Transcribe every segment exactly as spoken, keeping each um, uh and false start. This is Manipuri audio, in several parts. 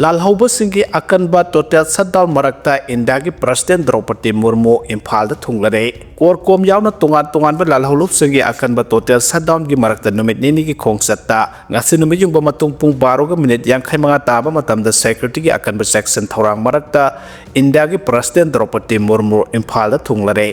ꯂꯥꯜꯍꯧꯕꯁꯤꯡꯒꯤ ꯑꯀꯟꯕ total shutdown ꯃꯔꯛꯇ ꯏꯟꯗꯤꯌꯥꯒꯤ President ꯗ꯭ꯔꯧꯄꯗꯤ ꯃꯨꯔꯃꯨ ꯏꯝꯐꯥꯜꯗ ꯊꯨꯡꯂꯔꯦ꯫ CORCOM ꯌꯥꯎꯅ ꯇꯣꯉꯥꯟ ꯇꯣꯉꯥꯟꯕ ꯂꯥꯜꯍꯧꯂꯨꯞꯁꯤꯡꯒꯤ ꯑꯀꯟꯕ total shutdown ꯒꯤ ꯃꯔꯛꯇ ꯅꯨꯃꯤꯠ ꯅꯤꯅꯤꯒꯤ ꯈꯣꯡꯆꯠꯇ ꯉꯁꯤ ꯅꯨꯃꯤꯠ ꯌꯨꯡꯕ ꯃꯇꯨꯡ ꯄꯨꯡ ꯕꯥꯔꯣꯒ ꯃꯤꯅꯤꯠ ꯌꯥꯡꯈꯩ ꯃꯉꯥ ꯇꯥꯕ ꯃꯇꯝꯗ security ꯒꯤ ꯑꯀꯟꯕ ꯆꯦꯛꯁꯤꯟ ꯊꯧꯔꯥꯡ ꯃꯔꯛꯇ ꯏꯟꯗꯤꯌꯥꯒꯤ President ꯗ꯭ꯔꯧꯄꯗꯤ ꯃꯨꯔꯃꯨ ꯏꯝꯐꯥꯜꯗ ꯊꯨꯡꯂꯔꯦ꯫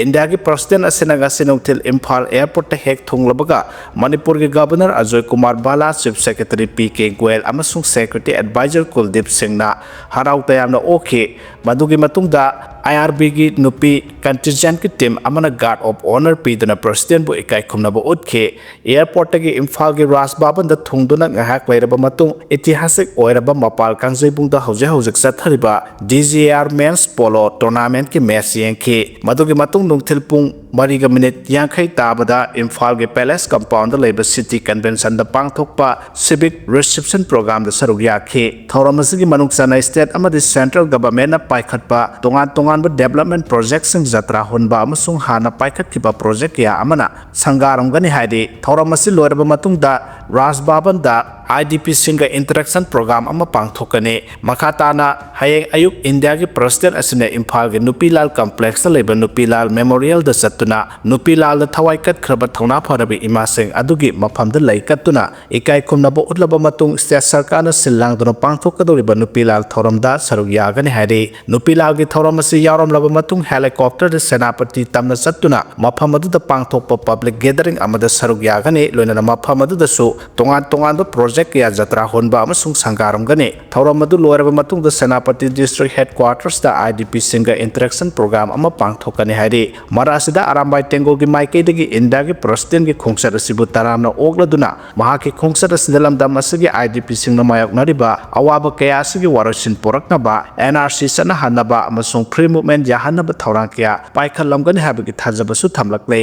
ꯏꯟꯗꯤꯌꯥꯒꯤ President ꯑꯁꯤꯅ ꯉꯁꯤ ꯅꯨꯡꯊꯤꯜ ꯏꯝꯐꯥꯜ airport ꯇ ꯍꯦꯛ ꯊꯨꯡꯂꯕꯒ ꯃꯅꯤꯄꯨꯔꯒꯤ Governor Ajoy Kumar ꯚꯥꯂꯥ, Chief Secretary P K Goyal ꯑꯃꯁꯨꯡ Security Advisor ꯀꯨꯜꯗꯤꯞ ꯁꯤꯡꯅ ꯍꯔꯥꯎ ꯇꯌꯥꯝꯅ ꯑꯣꯛꯈꯤ꯫ ꯃꯗꯨꯒꯤ ꯃꯇꯨꯡꯗ I R B ꯒꯤ ꯅꯨꯄꯤ contingent ꯀꯤ team ꯑꯃꯅ guard of honour ꯄꯤꯗꯨꯅ President ꯕꯨ ꯏꯀꯥꯏ ꯈꯨꯝꯅꯕ ꯎꯠꯈꯤ꯫ Airport ꯇꯒꯤ ꯏꯝꯐꯥꯜꯒꯤ ꯔꯥꯖ ꯚꯕꯟꯗ ꯊꯨꯡꯗꯨꯅ ꯉꯥꯏꯍꯥꯛ ꯂꯩꯔꯕ ꯃꯇꯨꯡ, ꯏꯇꯤꯍꯥꯁꯤꯛ ꯑꯣꯏꯔꯕ ꯃꯄꯥꯜ ꯀꯥꯡꯖꯩꯕꯨꯡꯗ ꯍꯧꯖꯤꯛ ꯍꯧꯖꯤꯛ ꯆꯠꯊꯔꯤꯕ D G A R Men's Polo Tournament ꯀꯤ match ꯌꯦꯡꯈꯤ꯫ ꯃꯗꯨꯒꯤ ꯃꯇꯨꯡ ꯅꯨꯡꯊꯤꯜ ꯄꯨꯡ ꯃꯔꯤꯒ ꯃꯤꯅꯤꯠ ꯌꯥꯡꯈꯩ ꯇꯥꯕꯗ ꯏꯝꯐꯥꯜꯒꯤ Palace compound ꯗ ꯂꯩꯕ City Convention ꯗ ꯄꯥꯡꯊꯣꯛꯄ civic reception program ꯗ ꯁꯔꯨꯛ ꯌꯥꯈꯤ꯫ ꯊꯧꯔꯝ ꯑꯁꯤꯒꯤ ꯃꯅꯨꯡ ꯆꯟꯅ state ꯑꯃꯗꯤ central government ꯅ ꯄꯥꯏꯈꯠꯄ ꯇꯣꯉꯥꯟ ꯇꯣꯉꯥꯟꯕ development project ꯁꯤꯡ ꯖꯇ꯭ꯔꯥ ꯍꯨꯟꯕ ꯑꯃꯁꯨꯡ ꯍꯥꯟꯅ ꯄꯥꯏꯈꯠꯈꯤꯕ project ꯀꯌꯥ ꯑꯃꯅ ꯁꯪꯒꯥꯔꯝꯒꯅꯤ ꯍꯥꯏꯔꯤ꯫ ꯊꯧꯔꯝ ꯑꯁꯤ ꯂꯣꯏꯔꯕ ꯃꯇꯨꯡꯗ ꯔꯥꯖ ꯚꯕꯟꯗ I D P ꯁꯤꯡꯒ interaction program ꯑꯃ ꯄꯥꯡꯊꯣꯛꯀꯅꯤ꯫ ꯃꯈꯥ ꯇꯥꯅ ꯍꯌꯦꯡ ꯑꯌꯨꯛ ꯏꯟꯗꯤꯌꯥꯒꯤ President ꯑꯁꯤꯅ ꯏꯝꯐꯥꯜꯒꯤ ꯅꯨꯄꯤꯂꯥꯜ complex ꯇ ꯂꯩꯕ ꯅꯨꯄꯤꯂꯥꯜ memorial ꯗ ꯆꯠꯇꯨꯅ ꯅꯨꯄꯤꯂꯥꯜꯗ ꯊꯋꯥꯏ ꯀꯠꯈ꯭ꯔꯕ ꯊꯧꯅꯥ ꯐꯔꯕ ꯏꯃꯥꯁꯤꯡ ꯑꯗꯨꯒꯤ ꯃꯐꯝꯗ ꯂꯩ ꯀꯠꯇꯨꯅ ꯏꯀꯥꯏ ꯈꯨꯝꯅꯕ ꯎꯠꯂꯕ ꯃꯇꯨꯡ state ꯁꯔꯀꯥꯔꯅ ꯁꯤꯜ ꯂꯥꯡꯗꯨꯅ ꯄꯥꯡꯊꯣꯛꯀꯗꯧꯔꯤꯕ ꯅꯨꯄꯤꯂꯥꯜ ꯊꯧꯔꯝꯗ ꯁꯔꯨꯛ ꯌꯥꯒꯅꯤ ꯍꯥꯏꯔꯤ꯫ ꯅꯨꯄꯤꯂꯥꯜꯒꯤ ꯊꯧꯔꯝ ꯑꯁꯤ ꯌꯥꯎꯔꯝꯂꯕ ꯃꯇꯨꯡ helicopter ꯗ ꯁꯦꯅꯥꯄꯇꯤ ꯇꯝꯅ ꯆꯠꯇꯨꯅ ꯃꯐꯝ ꯑꯗꯨꯗ ꯄꯥꯡꯊꯣꯛꯄ public gathering ꯑꯃꯗ ꯁꯔꯨꯛ ꯌꯥꯒꯅꯤ꯫ ꯂꯣꯏꯅꯅ ꯃꯐꯝ ꯑꯗꯨꯗꯁꯨ ꯇꯣꯉꯥꯟ ꯇꯣꯉꯥꯟꯕ project ꯀꯌꯥ ꯖꯇ꯭ꯔꯥ ꯍꯣꯟꯕ ꯑꯃꯁꯨꯡ ꯁꯪꯒꯥꯔꯝꯒꯅꯤ꯫ ꯊꯧꯔꯝ ꯑꯗꯨ ꯂꯣꯏꯔꯕ ꯃꯇꯨꯡꯗ ꯁꯦꯅꯥꯄꯇꯤ district headquarters ꯇ I D P ꯁꯤꯡꯒ interaction program ꯑꯃ ꯄꯥꯡꯊꯣꯛꯀꯅꯤ ꯍꯥꯏꯔꯤ꯫ ꯃꯔꯥꯁꯤꯗ ꯑꯔꯥꯝꯕꯥꯏ ꯇꯦꯡꯒꯣꯜꯒꯤ ꯃꯥꯏꯀꯩꯗꯒꯤ ꯏꯟꯗꯤꯌꯥꯒꯤ President ꯒꯤ ꯈꯣꯡꯆꯠ ꯑꯁꯤꯕꯨ ꯇꯔꯥꯝꯅ ꯑꯣꯛꯂꯗꯨꯅ ꯃꯍꯥꯛꯀꯤ ꯈꯣꯡꯆꯠ ꯑꯁꯤꯗ ꯂꯝꯗꯝ ꯑꯁꯤꯒꯤ I D P ꯁꯤꯡꯅ ꯃꯥꯌꯣꯛꯅꯔꯤꯕ ꯑꯋꯥꯕ ꯀꯌꯥ ꯑꯁꯤꯒꯤ ꯋꯥꯔꯣꯏꯁꯤꯟ ꯄꯨꯔꯛꯅꯕ, N R C ꯆꯠꯅꯍꯟꯅꯕ ꯑꯃꯁꯨꯡ free movement ꯌꯥꯍꯟꯅꯕ ꯊꯧꯔꯥꯡ ꯀꯌꯥ ꯄꯥꯏꯈꯠꯂꯝꯒꯅꯤ ꯍꯥꯏꯕꯒꯤ ꯊꯥꯖꯕꯁꯨ ꯊꯝꯂꯛꯂꯦ꯫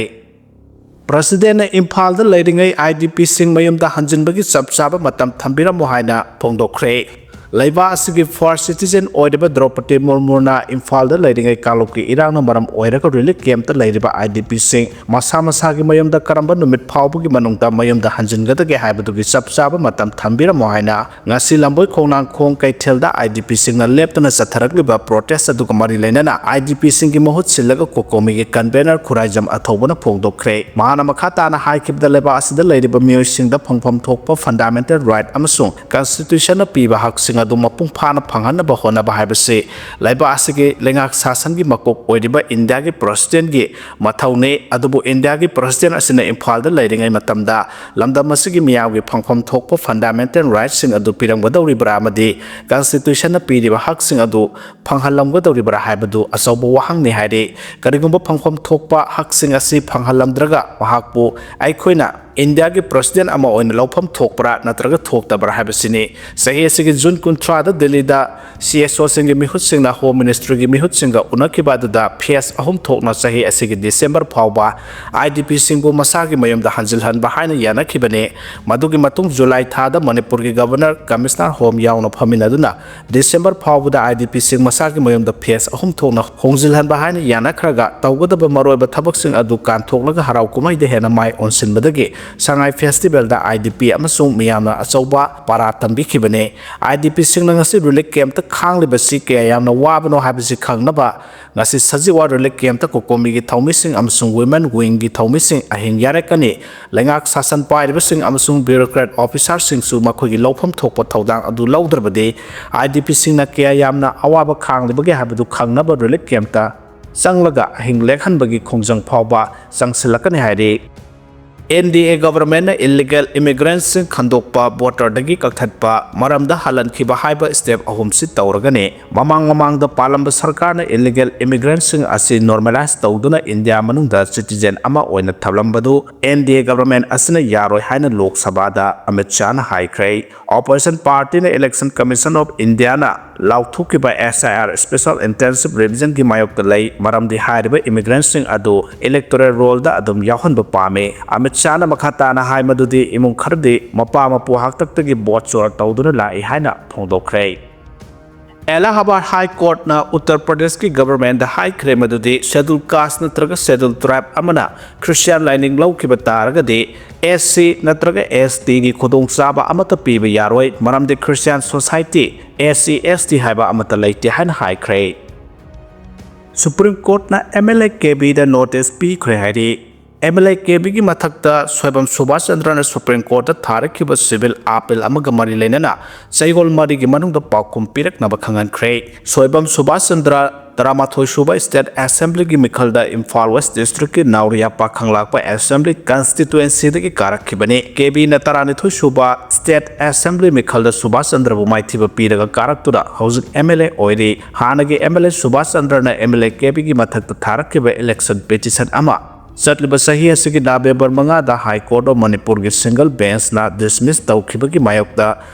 President ꯅ ꯏꯝꯐꯥꯜꯗ ꯂꯩꯔꯤꯉꯩ I D P ꯁꯤꯡ ꯃꯌꯨꯝꯗ ꯍꯟꯖꯤꯟꯕꯒꯤ ꯆꯞ ꯆꯥꯕ ꯃꯇꯝ ꯊꯝꯕꯤꯔꯝꯃꯨ ꯍꯥꯏꯅ ꯐꯣꯡꯗꯣꯛꯈ꯭ꯔꯦ꯫ ꯂꯩꯕꯥꯛ ꯑꯁꯤꯒꯤ first citizen ꯑꯣꯏꯔꯤꯕ ꯗ꯭ꯔꯧꯄꯗꯤ ꯃꯨꯔꯃꯨꯅ ꯏꯝꯐꯥꯜꯗ ꯂꯩꯔꯤꯉꯩ ꯀꯥꯡꯂꯨꯞꯀꯤ ꯏꯔꯥꯡꯅ ꯃꯔꯝ ꯑꯣꯏꯔꯒ relief camp ꯇ ꯂꯩꯔꯤꯕ I D P ꯁꯤꯡ ꯃꯁꯥ ꯃꯁꯥꯒꯤ ꯃꯌꯨꯝꯗ ꯀꯔꯝꯕ ꯅꯨꯃꯤꯠ ꯐꯥꯎꯕꯒꯤ ꯃꯅꯨꯡꯗ ꯃꯌꯨꯝꯗ ꯍꯟꯖꯤꯟꯒꯗꯒꯦ ꯍꯥꯏꯕꯗꯨꯒꯤ ꯆꯞ ꯆꯥꯕ ꯃꯇꯝ ꯊꯝꯕꯤꯔꯝꯃꯣ ꯍꯥꯏꯅ ꯉꯁꯤ ꯂꯝꯕꯣꯏ ꯈꯣꯡꯅꯥꯡꯈꯣꯡ ꯀꯩꯊꯦꯜꯗ I D P ꯁꯤꯡꯅ ꯂꯦꯞꯇꯅ ꯆꯠꯊꯔꯛꯂꯤꯕ protest ꯑꯗꯨꯒ ꯃꯔꯤ ꯂꯩꯅꯅ I D P ꯁꯤꯡꯒꯤ ꯃꯍꯨꯠ ꯁꯤꯜꯂꯒ ꯀꯣꯀꯣꯃꯤꯒꯤ convener ꯈꯨꯔꯥꯏꯖꯝ ꯑꯊꯧꯕꯅ ꯐꯣꯡꯗꯣꯛꯈ꯭ꯔꯦ꯫ ꯃꯍꯥꯛꯅ ꯃꯈꯥ ꯇꯥꯅ ꯍꯥꯏꯈꯤꯕꯗ ꯂꯩꯕꯥꯛ ꯑꯁꯤꯗ ꯂꯩꯔꯤꯕ ꯃꯤꯑꯣꯏꯁꯤꯡꯗ ꯐꯪꯐꯝ ꯊꯣꯛꯄ fundamental right ꯑꯃꯁꯨꯡ constitution ꯅ ꯄꯤꯕ ꯍꯛꯁꯤꯡ ꯑꯗꯨ ꯃꯄꯨꯡ ꯐꯥꯅ ꯐꯪꯍꯟꯅꯕ ꯍꯣꯠꯅꯕ ꯍꯥꯏꯕꯁꯤ ꯂꯩꯕꯥꯛ ꯑꯁꯤꯒꯤ ꯂꯩꯉꯥꯛ ꯁꯥꯁꯟꯒꯤ ꯃꯀꯣꯛ ꯑꯣꯏꯔꯤꯕ ꯏꯟꯗꯤꯌꯥꯒꯤ president ꯒꯤ ꯃꯊꯧꯅꯤ꯫ ꯑꯗꯨꯕꯨ ꯏꯟꯗꯤꯌꯥꯒꯤ president ꯑꯁꯤꯅ ꯏꯝꯐꯥꯜꯗ ꯂꯩꯔꯤꯉꯩ ꯃꯇꯝꯗ ꯂꯝꯗꯝ ꯑꯁꯤꯒꯤ ꯃꯤꯌꯥꯝꯒꯤ ꯐꯪꯐꯝ ꯊꯣꯛꯄ fundamental right ꯁꯤꯡ ꯑꯗꯨ ꯄꯤꯔꯝꯒꯗꯧꯔꯤꯕ꯭ꯔꯥ ꯑꯃꯗꯤ constitution ꯅ ꯄꯤꯔꯤꯕ ꯍꯛꯁꯤꯡ ꯑꯗꯨ ꯐꯪꯍꯜꯂꯝꯒꯗꯧꯔꯤꯕ꯭ꯔꯥ ꯍꯥꯏꯕꯗꯨ ꯑꯆꯧꯕ ꯋꯥꯍꯪꯅꯤ ꯍꯥꯏꯔꯤ꯫ ꯀꯔꯤꯒꯨꯝꯕ ꯐꯪꯐꯝ ꯊꯣꯛꯄ ꯍꯛꯁꯤꯡ ꯑꯁꯤ ꯐꯪꯍꯜꯂꯝꯗ꯭ꯔꯒ ꯃꯍꯥꯛꯄꯨ ꯑꯩꯈꯣꯏꯅ ꯏꯟꯗꯤꯌꯥꯒꯤ president ꯑꯃ ꯑꯣꯏꯅ ꯂꯧꯐꯝ ꯊꯣꯛꯄ꯭ꯔꯥ ꯅꯠꯇ꯭ꯔꯒ ꯊꯣꯛꯇꯕ꯭ꯔꯥ ꯍꯥꯏꯕꯁꯤꯅꯤ꯫ ꯆꯍꯤ ꯑꯁꯤꯒꯤ ꯖꯨꯟ ꯀꯨꯟꯊ꯭ꯔꯥꯗ ꯗꯤꯜꯂꯤꯗ C S O ꯁꯤꯡꯒꯤ ꯃꯤꯍꯨꯠꯁꯤꯡꯅ Home Ministry ꯒꯤ ꯃꯤꯍꯨꯠꯁꯤꯡꯒ ꯎꯅꯈꯤꯕ ꯑꯗꯨꯗ phase ꯑꯍꯨꯝ ꯊꯣꯛꯅ ꯆꯍꯤ ꯑꯁꯤꯒꯤ ꯗꯤꯁꯦꯝꯕꯔ ꯐꯥꯎꯕ I D P ꯁꯤꯡꯕꯨ ꯃꯁꯥꯒꯤ ꯃꯌꯨꯝꯗ ꯍꯟꯖꯤꯜꯍꯟꯕ ꯍꯥꯏꯅ ꯌꯥꯅꯈꯤꯕꯅꯤ꯫ ꯃꯗꯨꯒꯤ ꯃꯇꯨꯡ ꯖꯨꯂꯥꯏ ꯊꯥꯗ ꯃꯅꯤꯄꯨꯔꯒꯤ Governor, Commissioner Home ꯌꯥꯎꯅ ꯐꯝꯃꯤꯟꯅꯗꯨꯅ ꯗꯤꯁꯦꯝꯕꯔ ꯐꯥꯎꯕꯗ I D P ꯁꯤꯡ ꯃꯁꯥꯒꯤ ꯃꯌꯨꯝꯗ phase ꯑꯍꯨꯝ ꯊꯣꯛꯅ ꯍꯣꯡꯖꯤꯜꯍꯟꯕ ꯍꯥꯏꯅ ꯌꯥꯅꯈ꯭ꯔꯒ ꯇꯧꯒꯗꯕ ꯃꯔꯨꯑꯣꯏꯕ ꯊꯕꯛꯁꯤꯡ ꯑꯗꯨ ꯀꯥꯟꯊꯣꯛꯂꯒ ꯍꯔꯥꯎ ꯀꯨꯝꯍꯩꯗ ꯍꯦꯟꯅ ꯃꯥꯏ ꯑꯣꯟꯁꯤꯟꯕꯗꯒꯤ ꯁꯉꯥꯏ festival the I D P ꯑꯃꯁꯨꯡ ꯃꯤꯌꯥꯝꯅ ꯑꯆꯧꯕ ꯄꯔꯥ ꯇꯝꯕꯤꯈꯤꯕꯅꯤ꯫ I D P ꯁꯤꯡꯅ ꯉꯁꯤ relief camp ꯇ ꯈꯥꯡꯂꯤꯕꯁꯤ ꯀꯌꯥ ꯌꯥꯝꯅ ꯋꯥꯕꯅꯣ ꯍꯥꯏꯕꯁꯤ ꯈꯪꯅꯕ ꯉꯁꯤ ꯁꯖꯤꯋꯥ relief camp ꯇ ꯀꯣꯀꯣꯃꯤꯒꯤ ꯊꯧꯃꯤꯁꯤꯡ ꯑꯃꯁꯨꯡ women wing ꯒꯤ ꯊꯧꯃꯤꯁꯤꯡ ꯑꯍꯤꯡ ꯌꯥꯔꯦꯀꯅꯤ ꯂꯩꯉꯥꯛ ꯁꯥꯁꯟ ꯄꯥꯏꯔꯤꯕꯁꯤꯡ ꯑꯃꯁꯨꯡ bureaucrat officer ꯁꯤꯡꯁꯨ ꯃꯈꯣꯏꯒꯤ ꯂꯧꯐꯝ ꯊꯣꯛꯄ ꯊꯧꯗꯥꯡ ꯑꯗꯨ ꯂꯧꯗ꯭ꯔꯕꯗꯤ I D P ꯁꯤꯡꯅ ꯀꯌꯥ ꯌꯥꯝꯅ ꯑꯋꯥꯕ ꯈꯥꯡꯂꯤꯕꯒꯦ ꯍꯥꯏꯕꯗꯨ ꯈꯪꯅꯕ relief camp ꯇ ꯆꯪꯂꯒ ꯑꯍꯤꯡ ꯂꯦꯛꯍꯟꯕꯒꯤ ꯈꯣꯡꯖꯪ ꯐꯥꯎꯕ ꯆꯪꯁꯤꯜꯂꯛꯀꯅꯤ ꯍꯥꯏꯔꯤ꯫ N D A government ꯅ illegal immigrant ꯁꯤꯡ ꯈꯟꯗꯣꯛꯄ, border ꯗꯒꯤ ꯀꯛꯊꯠꯄ ꯃꯔꯝꯗ ꯍꯜꯍꯟꯈꯤꯕ ꯍꯥꯏꯕ step ꯑꯍꯨꯝꯁꯤ ꯇꯧꯔꯒꯅꯤ꯫ ꯃꯃꯥꯡ ꯃꯃꯥꯡꯗ ꯄꯥꯜꯂꯝꯕ ꯁꯔꯀꯥꯔꯅ illegal immigrant ꯁꯤꯡ ꯑꯁꯤ normalize ꯇꯧꯗꯨꯅ ꯏꯟꯗꯤꯌꯥ ꯃꯅꯨꯡꯗ citizen ꯑꯃ ꯑꯣꯏꯅ ꯊꯝꯂꯝꯕꯗꯨ N D A government ꯑꯁꯤꯅ ꯌꯥꯔꯣꯏ ꯍꯥꯏꯅ ꯂꯣꯛ ꯁꯚꯥꯗ ꯑꯃꯤꯠ ꯁꯥꯍꯅ ꯍꯥꯏꯈ꯭ꯔꯦ꯫ Opposition party ꯅ Election Commission of India ꯅ ꯂꯥꯎꯊꯣꯛꯈꯤꯕ S I R, Special Intensive Revision ꯒꯤ ꯃꯥꯌꯣꯛꯇ ꯂꯩ, ꯃꯔꯝꯗꯤ ꯍꯥꯏꯔꯤꯕ immigrant ꯁꯤꯡ ꯑꯗꯨ electoral roll ꯗ ꯑꯗꯨꯝ ꯌꯥꯎꯍꯟꯕ ꯄꯥꯝꯃꯤ꯫ ꯑꯃꯤꯠ ꯁꯥꯍꯅ ꯃꯈꯥ ꯇꯥꯅ ꯍꯥꯏ ꯃꯗꯨꯗꯤ ꯏꯃꯨꯡ ꯈꯔꯗꯤ ꯃꯄꯥ ꯃꯄꯨ ꯍꯥꯛꯇꯛꯇꯒꯤ vote ꯆꯣꯔ ꯇꯧꯗꯨꯅ ꯂꯥꯛꯏ ꯍꯥꯏꯅ ꯐꯣꯡꯗꯣꯛꯈ꯭ꯔꯦ꯫ ꯑꯦꯂꯥꯍꯥꯕꯥꯗ ꯍꯥꯏ ꯀꯣꯔꯠꯅ ꯎꯠꯇꯔ ꯄ꯭ꯔꯗꯦꯁꯀꯤ ꯒꯚꯔꯟꯃꯦꯟꯠꯗ ꯍꯥꯏꯈ꯭ꯔꯦ ꯃꯗꯨꯗꯤ Scheduled Caste ꯅꯠꯇ꯭ꯔꯒ Scheduled Tribe ꯑꯃꯅ ꯈ꯭ꯔꯤꯁꯇꯤꯌꯥꯟ ꯂꯥꯏꯅꯤꯡ ꯂꯧꯈꯤꯕ ꯇꯥꯔꯒꯗꯤ S C ꯅꯠꯇ꯭ꯔꯒ S T ꯒꯤ ꯈꯨꯗꯣꯡꯆꯥꯕ ꯑꯃꯠꯇ ꯄꯤꯕ ꯌꯥꯔꯣꯏ, ꯃꯔꯝꯗꯤ Christian society, S C, S T ꯍꯥꯏꯕ ꯑꯃꯠꯇ ꯂꯩꯇꯦ ꯍꯥꯏꯅ ꯍꯥꯏꯈ꯭ꯔꯦ꯫ ꯁꯨꯄ꯭ꯔꯤꯝ ꯀꯣꯔꯠꯅ M L A K B ꯗ notice ꯄꯤꯈ꯭ꯔꯦ ꯍꯥꯏꯔꯤ꯫ M L A K B ꯒꯤ ꯃꯊꯛꯇ ꯁꯣꯏꯕꯝ ꯁꯨꯕꯥꯁ ꯆꯟꯗ꯭ꯔꯅ ꯁꯨꯄ꯭ꯔꯤꯝ ꯀꯣꯔꯠꯇ ꯊꯥꯔꯛꯈꯤꯕ civil appeal ꯑꯃꯒ ꯃꯔꯤ ꯂꯩꯅꯅ ꯆꯌꯣꯜ ꯃꯔꯤꯒꯤ ꯃꯅꯨꯡꯗ ꯄꯥꯎꯈꯨꯝ ꯄꯤꯔꯛꯅꯕ ꯈꯪꯍꯟꯈ꯭ꯔꯦ꯫ ꯁꯣꯏꯕꯝ ꯁꯨꯕꯥꯁ ꯆꯟꯗ꯭ꯔ ꯇꯔꯥꯃꯥꯊꯣꯏ ꯁꯨꯕ State Assembly ꯒꯤ ꯃꯤꯈꯜꯗ ꯏꯝꯐꯥꯜ West District ꯀꯤ ꯅꯥꯎꯔꯤꯌꯥ ꯄꯥꯈꯪꯂꯥꯛꯄ Assembly Constituency ꯗꯒꯤ ꯀꯥꯔꯛꯈꯤꯕꯅꯤ꯫ K B ꯅ ꯇꯔꯥꯅꯤꯊꯣꯏ ꯁꯨꯕ State Assembly ꯃꯤꯈꯜꯗ ꯁꯨꯕꯥꯁ ꯆꯟꯗ꯭ꯔꯕꯨ ꯃꯥꯏꯊꯤꯕ ꯄꯤꯔꯒ ꯀꯥꯔꯛꯇꯨꯅ ꯍꯧꯖꯤꯛ M L A ꯑꯣꯏꯔꯤ꯫ ꯍꯥꯟꯅꯒꯤ M L A Subhas ꯆꯟꯗ꯭ꯔꯅ M L A K B ꯒꯤ ꯃꯊꯛꯇ ꯊꯥꯔꯛꯈꯤꯕ election petition ꯑꯃ ꯆꯠꯂꯤꯕ ꯆꯍꯤ ꯑꯁꯤꯒꯤ November ꯃꯉꯥꯗ High Court of ꯃꯅꯤꯄꯨꯔꯒꯤ single bench ꯅ dismiss ꯇꯧꯈꯤꯕꯒꯤ ꯃꯥꯌꯣꯛꯇ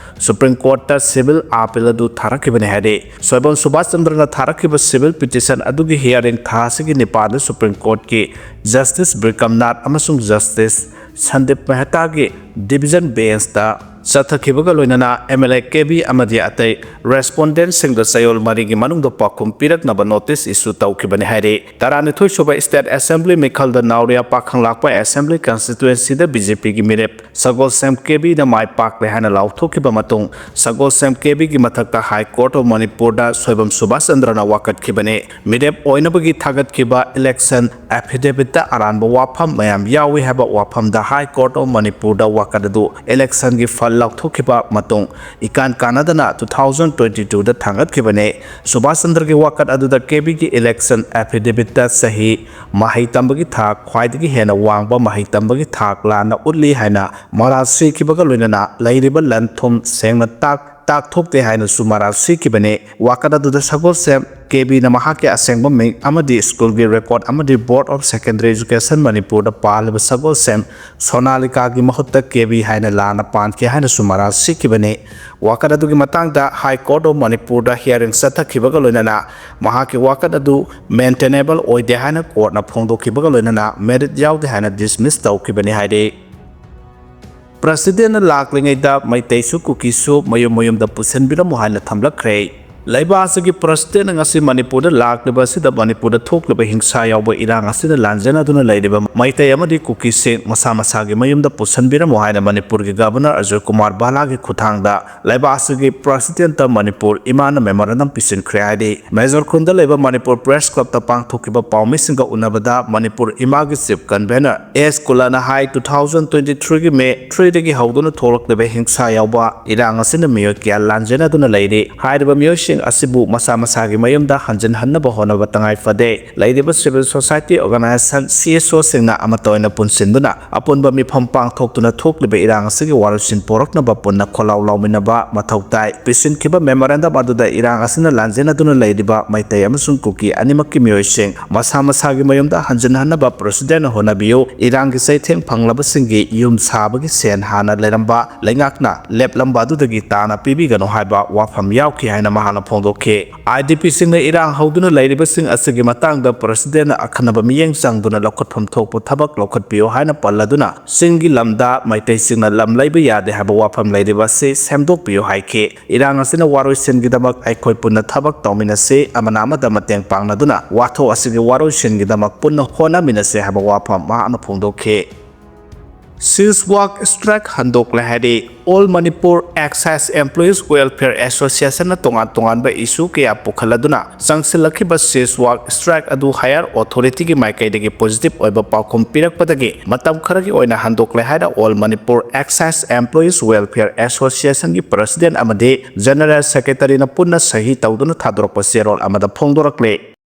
Supreme Court ꯇ civil appeal ꯑꯗꯨ ꯊꯥꯔꯛꯈꯤꯕꯅꯤ ꯍꯥꯏꯔꯤ꯫ ꯁꯣꯏꯕꯝ ꯁꯨꯕꯥꯁ ꯆꯟꯗ꯭ꯔꯅ ꯊꯥꯔꯛꯈꯤꯕ civil petition ꯑꯗꯨꯒꯤ hearing ꯊꯥ ꯑꯁꯤꯒꯤ ꯅꯤꯄꯥꯟꯗ Supreme Court ꯀꯤ Justice ꯕꯤꯀ꯭ꯔꯝꯅꯥꯊ ꯑꯃꯁꯨꯡ Justice ꯁꯟꯗꯤꯞ ꯃꯦꯍꯇꯥꯒꯤ division bench ꯇ ꯆꯠꯊꯈꯤꯕꯒ ꯂꯣꯏꯅꯅ M L A K B ꯑꯃꯗꯤ ꯑꯇꯩ respondent ꯁꯤꯡꯗ ꯆꯌꯣꯜ ꯃꯔꯤꯒꯤ ꯃꯅꯨꯡꯗ ꯄꯥꯎꯈꯨꯝ ꯄꯤꯔꯛꯅꯕ notice issue ꯇꯧꯈꯤꯕꯅꯤ ꯍꯥꯏꯔꯤ꯫ ꯇꯔꯥꯅꯤꯊꯣꯏ ꯁꯨꯕ State Assembly ꯃꯤꯈꯜꯗ ꯅꯥꯎꯔꯤꯌꯥ ꯄꯥꯈꯪꯂꯥꯛꯄ Assembly Constituency ꯗ B J P ꯒꯤ ꯃꯤꯔꯦꯞ ꯁꯒꯣꯜꯁꯦꯝ K B ꯅ ꯃꯥꯏ ꯄꯥꯛꯂꯦ ꯍꯥꯏꯅ ꯂꯥꯎꯊꯣꯛꯈꯤꯕ ꯃꯇꯨꯡ, ꯁꯒꯣꯜꯁꯦꯝ K B ꯒꯤ ꯃꯊꯛꯇ High Court of ꯃꯅꯤꯄꯨꯔꯗ ꯁꯣꯏꯕꯝ ꯁꯨꯕꯥꯁ ꯆꯟꯗ꯭ꯔꯅ ꯋꯥꯀꯠꯈꯤꯕꯅꯤ꯫ ꯃꯤꯔꯦꯞ ꯑꯣꯏꯅꯕꯒꯤ ꯊꯥꯒꯠꯈꯤꯕ election affidavit ꯇ ꯑꯔꯥꯟꯕ ꯋꯥꯐꯝ ꯃꯌꯥꯝ ꯌꯥꯎꯏ ꯍꯥꯏꯕ ꯋꯥꯐꯝꯗ High Court of ꯃꯅꯤꯄꯨꯔꯗ ꯋꯥꯀꯠ ꯑꯗꯨ election ꯒꯤ ꯐꯜ ꯂꯥꯎꯊꯣꯛꯈꯤꯕ ꯃꯇꯨꯡ, ꯏꯀꯥꯟ ꯀꯥꯟꯅꯗꯅ two thousand twenty two ꯗ ꯊꯥꯡꯒꯠꯈꯤꯕꯅꯤ꯫ ꯁꯨꯕꯥꯁ ꯆꯟꯗ꯭ꯔꯒꯤ ꯋꯥꯀꯠ ꯑꯗꯨꯗ K B ꯒꯤ election affidavit ꯇ ꯆꯍꯤ, ꯃꯍꯩ ꯇꯝꯕꯒꯤ ꯊꯥꯛ, ꯈ꯭ꯋꯥꯏꯗꯒꯤ ꯍꯦꯟꯅ ꯋꯥꯡꯕ ꯃꯍꯩ ꯇꯝꯕꯒꯤ ꯊꯥꯛ ꯂꯥꯟꯅ ꯎꯠꯂꯤ ꯍꯥꯏꯅ ꯃꯔꯥꯜ ꯁꯤꯈꯤꯕꯒ ꯂꯣꯏꯅꯅ ꯂꯩꯔꯤꯕ ꯂꯟ ꯊꯨꯝ ꯁꯦꯡꯅ ꯇꯥꯛ-, ꯇꯥꯛꯊꯣꯛꯇꯦ ꯍꯥꯏꯅꯁꯨ ꯃꯔꯥꯜ ꯁꯤꯈꯤꯕꯅꯤ꯫ ꯋꯥꯀꯠ ꯑꯗꯨꯗ ꯁꯒꯣꯜꯁꯦꯝ ꯀꯦ ꯕꯤꯅ ꯃꯍꯥꯛꯀꯤ ꯑꯁꯦꯡꯕ ꯃꯤꯡ ꯑꯃꯗꯤ ꯁ꯭ꯀꯨꯜꯒꯤ ꯔꯦꯀꯣꯔꯗ ꯑꯃꯗꯤ Board of Secondary Education ꯃꯅꯤꯄꯨꯔꯗ ꯄꯥꯜꯂꯤꯕ ꯁꯒꯣꯜꯁꯦꯝ ꯁꯣꯅꯥꯂꯤꯀꯥꯒꯤ ꯃꯍꯨꯠꯇ ꯀꯦ ꯕꯤ ꯍꯥꯏꯅ ꯂꯥꯟꯅ ꯄꯥꯟꯈꯤ ꯍꯥꯏꯅꯁꯨ ꯃꯔꯥꯜ ꯁꯤꯈꯤꯕꯅꯤ꯫ ꯋꯥꯀꯠ ꯑꯗꯨꯒꯤ ꯃꯇꯥꯡꯗ High Court of ꯃꯅꯤꯄꯨꯔꯗ hearing ꯆꯠꯊꯈꯤꯕꯒ ꯂꯣꯏꯅꯅ ꯃꯍꯥꯛꯀꯤ ꯋꯥꯀꯠ ꯑꯗꯨ ꯃꯦꯟꯇꯦꯅꯦꯕꯜ ꯑꯣꯏꯗꯦ ꯍꯥꯏꯅ ꯀꯣꯔꯠꯅ ꯐꯣꯡꯗꯣꯛꯈꯤꯕꯒ ꯂꯣꯏꯅꯅ ꯃꯦꯔꯤꯠ ꯌꯥꯎꯗꯦ ꯍꯥꯏꯅ ꯗꯤꯁꯃꯤꯁ ꯇꯧꯈꯤꯕꯅꯤ ꯍꯥꯏꯔꯤ꯫ ꯄ꯭ꯔꯁꯤꯗꯦꯟꯅ ꯂꯥꯛꯂꯤꯉꯩꯗ ꯃꯩꯇꯩꯁꯨ ꯀꯨꯀꯤꯁꯨ ꯃꯌꯨꯝ ꯃꯌꯨꯝꯗ ꯄꯨꯁꯤꯟꯕꯤꯔꯝꯃꯨ ꯍꯥꯏꯅ ꯊꯝꯂꯛꯈ꯭ꯔꯦ꯫ ꯂꯩꯕꯥꯛ ꯑꯁꯤꯒꯤ ꯄ꯭ꯔꯁꯤꯗꯦꯟꯅ ꯉꯁꯤ ꯃꯅꯤꯄꯨꯔꯗ ꯂꯥꯛꯂꯤꯕ ꯑꯁꯤꯗ ꯃꯅꯤꯄꯨꯔꯗ ꯊꯣꯛꯂꯤꯕ ꯍꯤꯡꯁꯥ ꯌꯥꯎꯕ ꯏꯔꯥꯡ ꯑꯁꯤꯗ ꯂꯥꯟꯖꯦꯟꯅꯗꯨꯅ ꯂꯩꯔꯤꯕ ꯃꯩꯇꯩ ꯑꯃꯗꯤ ꯀꯨꯀꯤꯁꯤꯡ ꯃꯁꯥ ꯃꯁꯥꯒꯤ ꯃꯌꯨꯝꯗ ꯄꯨꯁꯤꯟꯕꯤꯔꯝꯃꯨ ꯍꯥꯏꯅ ꯃꯅꯤꯄꯨꯔꯒꯤ ꯒꯚꯔꯅꯔ ꯑꯖꯣꯏ ꯀꯨꯃꯥꯔ ꯚꯥꯂꯥꯒꯤ ꯈꯨꯠꯊꯥꯡꯗ ꯂꯩꯕꯥꯛ ꯑꯁꯤꯒꯤ ꯄ꯭ꯔꯁꯤꯗꯦꯟꯠꯇ ꯃꯅꯤꯄꯨꯔ ꯏꯃꯥꯅ ꯃꯦꯃꯣꯔꯦꯟꯗꯝ ꯄꯤꯁꯤꯟꯈ꯭ꯔꯦ ꯍꯥꯏꯔꯤ꯫ ꯃꯦꯖꯣꯔ ꯈꯨꯟꯗ ꯂꯩꯕ ꯃꯅꯤꯄꯨꯔ ꯄ꯭ꯔꯦꯁ ꯀ꯭ꯂꯕꯇ ꯄꯥꯡꯊꯣꯛꯈꯤꯕ ꯄꯥꯎꯃꯤꯁꯤꯡꯒ ꯎꯅꯕꯗ ꯃꯅꯤꯄꯨꯔ ꯏꯃꯥꯒꯤ ꯆꯤꯐ ꯀꯟꯚꯦꯅꯔ ꯑꯦꯁ ꯀꯨꯂꯥꯅ ꯍꯥꯏ, two thousand twenty three ꯒꯤ ꯃꯦ three ꯗꯒꯤ ꯍꯧꯗꯨꯅ ꯊꯣꯛꯂꯛꯂꯤꯕ ꯍꯤꯡꯁꯥ ꯌꯥꯎꯕ ꯏꯔꯥꯡ ꯑꯁꯤꯅ ꯃꯤꯑꯣꯏ ꯀꯌꯥ ꯂꯥꯟꯖꯦꯟꯅꯗꯨꯅ ꯂꯩꯔꯤ꯫ ꯍꯥꯏꯔꯤꯕ ꯃꯤꯑꯣꯏꯁꯤꯡ ꯑꯁꯤꯕꯨ ꯃꯁꯥ ꯃꯁꯥꯒꯤ ꯃꯌꯨꯝꯗ ꯍꯟꯖꯤꯟꯍꯟꯅꯕ ꯍꯣꯠꯅꯕ ꯇꯉꯥꯏ ꯐꯗꯦ꯫ ꯂꯩꯔꯤꯕ civil society organization, C S O ꯁꯤꯡꯅ ꯑꯃꯠꯇ ꯑꯣꯏꯅ ꯄꯨꯟꯁꯤꯟꯗꯨꯅ ꯑꯄꯨꯟꯕ ꯃꯤꯐꯝ ꯄꯥꯡꯊꯣꯛꯇꯨꯅ ꯊꯣꯛꯂꯤꯕ ꯏꯔꯥꯡ ꯑꯁꯤꯒꯤ ꯋꯥꯔꯣꯏꯁꯤꯟ ꯄꯨꯔꯛꯅꯕ ꯄꯨꯟꯅ ꯈꯣꯜꯂꯥꯎ ꯂꯥꯎꯃꯤꯟꯅꯕ ꯃꯊꯧ ꯇꯥꯏ꯫ ꯄꯤꯁꯤꯟꯈꯤꯕ ꯃꯦꯃꯣꯔꯦꯟꯗꯝ ꯑꯗꯨꯗ ꯏꯔꯥꯡ ꯑꯁꯤꯅ ꯂꯥꯟꯖꯦꯟꯅꯗꯨꯅ ꯂꯩꯔꯤꯕ ꯃꯩꯇꯩ ꯑꯃꯁꯨꯡ ꯀꯨꯀꯤ ꯑꯅꯤꯃꯛꯀꯤ ꯃꯤꯑꯣꯏꯁꯤꯡ ꯃꯁꯥ ꯃꯁꯥꯒꯤ ꯃꯌꯨꯝꯗ ꯍꯟꯖꯤꯟꯍꯟꯅꯕ ꯄ꯭ꯔꯁꯤꯗꯦꯟꯅ ꯍꯣꯠꯅꯕꯤꯌꯨ꯫ ꯏꯔꯥꯡꯒꯤ ꯆꯩꯊꯦꯡ ꯐꯪꯂꯕꯁꯤꯡꯒꯤ ꯌꯨꯝ ꯁꯥꯕꯒꯤ ꯁꯦꯟ ꯍꯥꯟꯅ ꯂꯩꯔꯝꯕ ꯂꯩꯉꯥꯛꯅ ꯂꯦꯞꯂꯝꯕ ꯑꯗꯨꯗꯒꯤ ꯇꯥꯅ ꯄꯤꯕꯤꯒꯅꯨ ꯍꯥꯏꯕ ꯋꯥꯐꯝ ꯌꯥꯎꯈꯤ ꯍꯥꯏꯅ ꯃꯍꯥꯛꯅ ꯐꯣꯡꯗꯣꯛꯈꯤ꯫ I D P ꯁꯤꯡꯅ ꯏꯔꯥꯡ ꯍꯧꯗꯨꯅ ꯂꯩꯔꯤꯕꯁꯤꯡ ꯑꯁꯤꯒꯤ ꯃꯇꯥꯡꯗ ꯄ꯭ꯔꯁꯤꯗꯦꯟꯅ ꯑꯈꯟꯅꯕ ꯃꯤꯠꯌꯦꯡ ꯆꯪꯗꯨꯅ ꯂꯧꯈꯠꯐꯝ ꯊꯣꯛꯄ ꯊꯕꯛ ꯂꯧꯈꯠꯄꯤꯌꯨ ꯍꯥꯏꯅ ꯄꯜꯂꯗꯨꯅ, ꯆꯤꯡꯒꯤ ꯂꯝꯗ ꯃꯩꯇꯩꯁꯤꯡꯅ ꯂꯝ ꯂꯩꯕ ꯌꯥꯗꯦ ꯍꯥꯏꯕ ꯋꯥꯐꯝ ꯂꯩꯔꯤꯕ ꯑꯁꯤ ꯁꯦꯝꯗꯣꯛꯄꯤꯌꯨ ꯍꯥꯏꯈꯤ꯫ ꯏꯔꯥꯡ ꯑꯁꯤꯅ ꯋꯥꯔꯣꯏꯁꯤꯟꯒꯤꯗꯃꯛ ꯑꯩꯈꯣꯏ ꯄꯨꯟꯅ ꯊꯕꯛ ꯇꯧꯃꯤꯟꯅꯁꯤ, ꯑꯃꯅ ꯑꯃꯗ ꯃꯇꯦꯡ ꯄꯥꯡꯅꯗꯨꯅ ꯋꯥꯊꯣꯛ ꯑꯁꯤꯒꯤ ꯋꯥꯔꯣꯏꯁꯤꯟꯒꯤꯗꯃꯛ ꯄꯨꯟꯅ ꯍꯣꯠꯅꯃꯤꯟꯅꯁꯤ ꯍꯥꯏꯕ ꯋꯥꯐꯝ ꯃꯍꯥꯛꯅ ꯐꯣꯡꯗꯣꯛꯈꯤ꯫ Cease work strike ꯍꯟꯗꯣꯛꯂꯦ ꯍꯥꯏꯔꯤ꯫ All Manipur Excise Employees Welfare Association ꯅ ꯇꯣꯉꯥꯟ ꯇꯣꯉꯥꯟꯕ issue ꯀꯌꯥ ꯄꯨꯈꯠꯂꯗꯨꯅ ꯆꯪꯁꯤꯜꯂꯛꯈꯤꯕ cease work strike ꯑꯗꯨ higher authority ꯒꯤ ꯃꯥꯏꯀꯩꯗꯒꯤ positive ꯑꯣꯏꯕ ꯄꯥꯎꯈꯨꯝ ꯄꯤꯔꯛꯄꯗꯒꯤ ꯃꯇꯝ ꯈꯔꯒꯤ ꯑꯣꯏꯅ ꯍꯟꯗꯣꯛꯂꯦ ꯍꯥꯏꯅ All Manipur Excise Employees Welfare Association ꯒꯤ president ꯑꯃꯗꯤ general secretary ꯅ ꯄꯨꯟꯅ ꯁꯍꯤ ꯇꯧꯗꯨꯅ ꯊꯥꯗꯣꯔꯛꯄ ꯆꯦꯔꯣꯜ ꯑꯃꯗ ꯐꯣꯡꯗꯣꯔꯛꯂꯤ꯫